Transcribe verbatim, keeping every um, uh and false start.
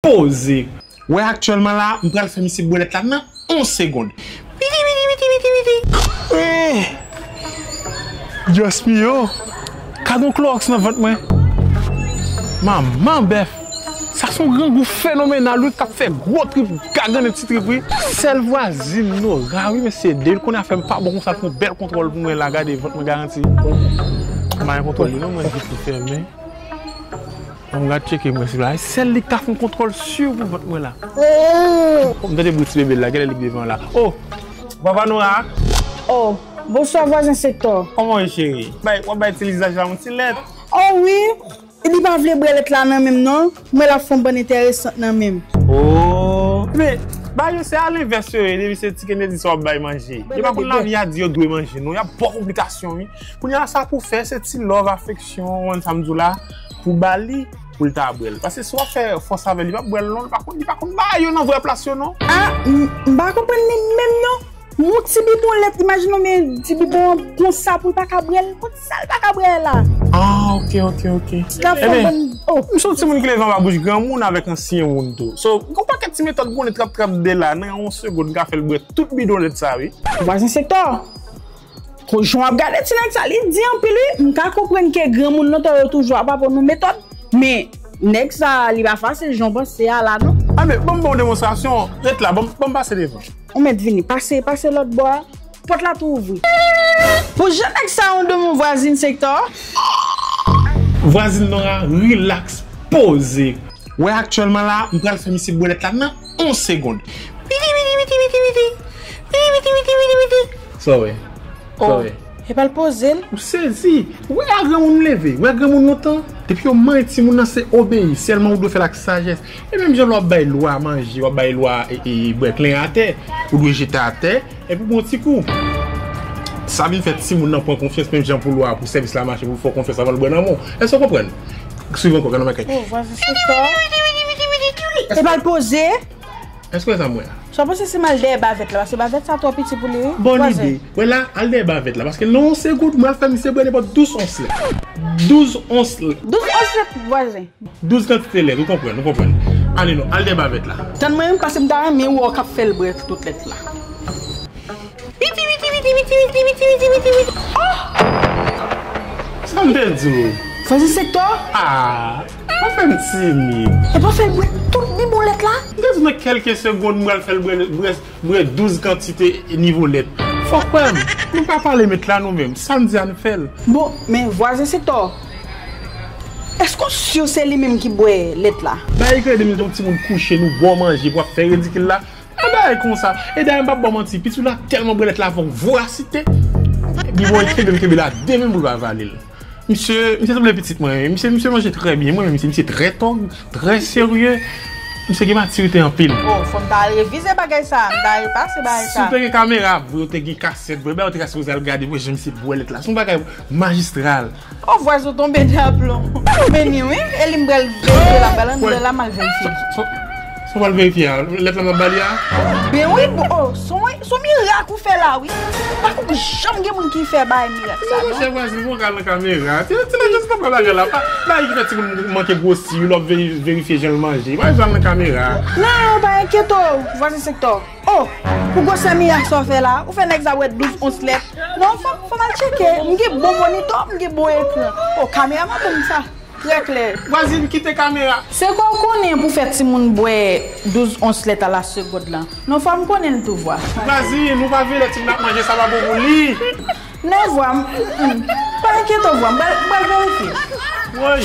poze. Wè aktyèlman la, m pral fè misye bwè lèt la nan yon segonn. Piti, piti, piti, piti, piti. Eh! Dios mio! Gad yon klowòks nan vant mwen. Manman bèf! Sa se yon grangou fenomenal, wi, k ap fè gwo trip, gagann ti trip, wi. Sèl vwazin Nora, wi, mesye, de l konnen afè m pa bon konsa, l fè yon bèl kontwòl pou mwen la, gade vant mwen garanti. M pa gen kontwòl li non, mwen vit li fèmen. An m gad tcheke mwen si la. Sèl li k ta fè yon kontwòl si pou vant mwen la. M tande bri ti bebe la, genlè li k devan la. Oh! Papa Nora! Oh, bonswa vwazen Sektò. Kòman w ye cheri? Bay, w ap bay ti lizaj la yon ti lèt. Oh wi! Li pa vle bwè lèt la nan men m non. Mwen l ap fè yon bann enteresant nan men m. Oh! Men, bagay yo se alenvès yo ye, depi se ti Kennedy sa w ap bay manje. Yo pa konn lavi a di yo dwe manje non, y ap ba w konplikasyon wi. Kounye a sa pou fè se ti love afeksyon, ou konn sa m di w la, pou ba li, pou l ta bwè l. Paske si w ap fè fòs avè l, li p ap bwè l non, li pa konn, li pa konn bagay yo nan vrè plas yo non. Ah, m, m pa konprann li menm non. Yon ti bidon lèt, imajine w men ti bidon an konsa pou l pa ka bwè l, konn sa l pa ka bwè l la. Ah, ok, ok, ok. L ap fè yon bann, oh. M se yon timoun ki leve anba bouch granmoun avèk ansyen moun tou. So, gen yon pakèt ti metòd konnen trap trap de la, nan yon segonn ka fè l bwè tout bidon lèt sa wi. Vwazen Sektò. Jan w ap gade ti nèg sa, li di anpil wi. M ka konprann ke granmoun lontan yo toujou ap aprann nou metòd. Men, nèg sa, li pa fasil jan w panse a la non. Anben, ban m ba w demonstrasyon. Ret la, ban m, ban m pase devan. Ou mèt vini, pase, pase lòt bò a. Pòt la tou ouvri. Pou jan nèg sa yon de mon vwazin Sektò. Vwazin Nora, rilaks, poze. Wè aktyèlman la, m pral fè misye bwè lèt la nan yon segonn. Piti, piti, piti, piti, piti. Piti, piti, piti, piti, piti. Sa w wè? Sa w wè? Epa l poze l. Ou sezi. Wè a granmoun leve. Wè granmoun lontan. Depi yo manyen timoun nan se obeyi. Sèlman ou dwe fè l ak sajès. E menm jan lè w ap bay lwa manje, w ap bay lwa e, e, bwè plen atè, ou dwe jete atè, epi w bon ti kou. Sa vin fè timoun nan pran konfyans menm jan pou lwa, pou sèvis la mache, pou l fè w konfyans avan l bwè nan men w. Èske w konprann? Swiv ankò, gade nan makèt. Oh, vwazen Sektò. Epa l poze. Èske w wè sa m wè a? Sa w panse si m al dèyè bavèt la, paske bavèt sa twò piti pou li wi. Bon lide. Wè la, al dèyè bavèt la, paske nan yon segonn, mwen al fè misye bwè nenpòt douz ons lèt. Douz ons lèt. Douz ons lèt, vwazen. Douz kantite lèt, ou konprann, ou konprann. Ale non, al dèyè bavèt la. Tann mwen, paske m ta renmen wè w k ap fè l bwè tout lèt la. Piti, piti, piti, piti, piti, piti, piti, piti, piti. Oh! Sa m te di w? Vwazen Sektò? Ah, pa fè m timid. E pa fè l bwè tout bidon lèt la? M te di w nan kèlke segonn, m pral fè l bwè, bwè, bwè douz kantite nivo lèt. Fò w kwè m. Nou pa pale met la nou menm. Sa m di a n fè l. Bon, men vwazen Sektò, èske w si se li menm ki bwè lèt la? Bay kredi m se yon timoun kouche, nou ba w manje, pou w ap fè ridikil la. Yon bagay konsa. E dayè m p ap ba w manti, pitit ou la tèlman bwè lèt la avè yon vorasite. Li voye kenbe l, kenbe l a de men pou l pa vale l. Misye, misye sanble pitit mwen wi. Misye, misye manje trè byen. Mwen menm, misye, misye trè tòg, trè serye. Misye gen matirite anpil. Oh, fò m ta al revize bagay sa, m ta repase bagay sa. Si w te gen kamera vre, w te gen kasèt vre, ben w te ka sipoze al gade pou jan misye bwè lèt la. Se yon bagay majistral. Oh, vwazen tonbe daplon. Beni wi, e li m pral verifye la, pral antre la, m al verifye. Sa w pral verifye a? Lèt la m ap ba li a? Ben wi, bon, oh, se yon, se yon mirak ou fè la wi. Pa konn janm gen moun ki fè bagay mirak sa non. Monchè vwazen, fò w ka nan kamera. Ti, ti nèg yo se konprann bagay la. Pa, bagay ki fè timoun manke gwosi, lè w ap veri-, verifye jan l manje. Pa jwenn nan kamera. Non, pa enkyete w, vwazen Sektò. Oh, pou gwosè mirak sa w fè la, ou fè nèg sa bwè douz ons lèt. Non, fò, fò m al tcheke. M gen bon monitò, m gen bon ekran. Oh, kameraman ban m sa. Trè klè. Vwazin, kite kamera. Se kwa w konnen pou fè timoun bwè douz ons lèt a la segond lan. Non, fò m konnen l tou vwa. Vwazin, ou pa vle lè timoun ap manje, sa pa bon pou li. Non, vwa, m, m, m. Pa enkyete w, vwa, m pral, m pral verifye. Woy.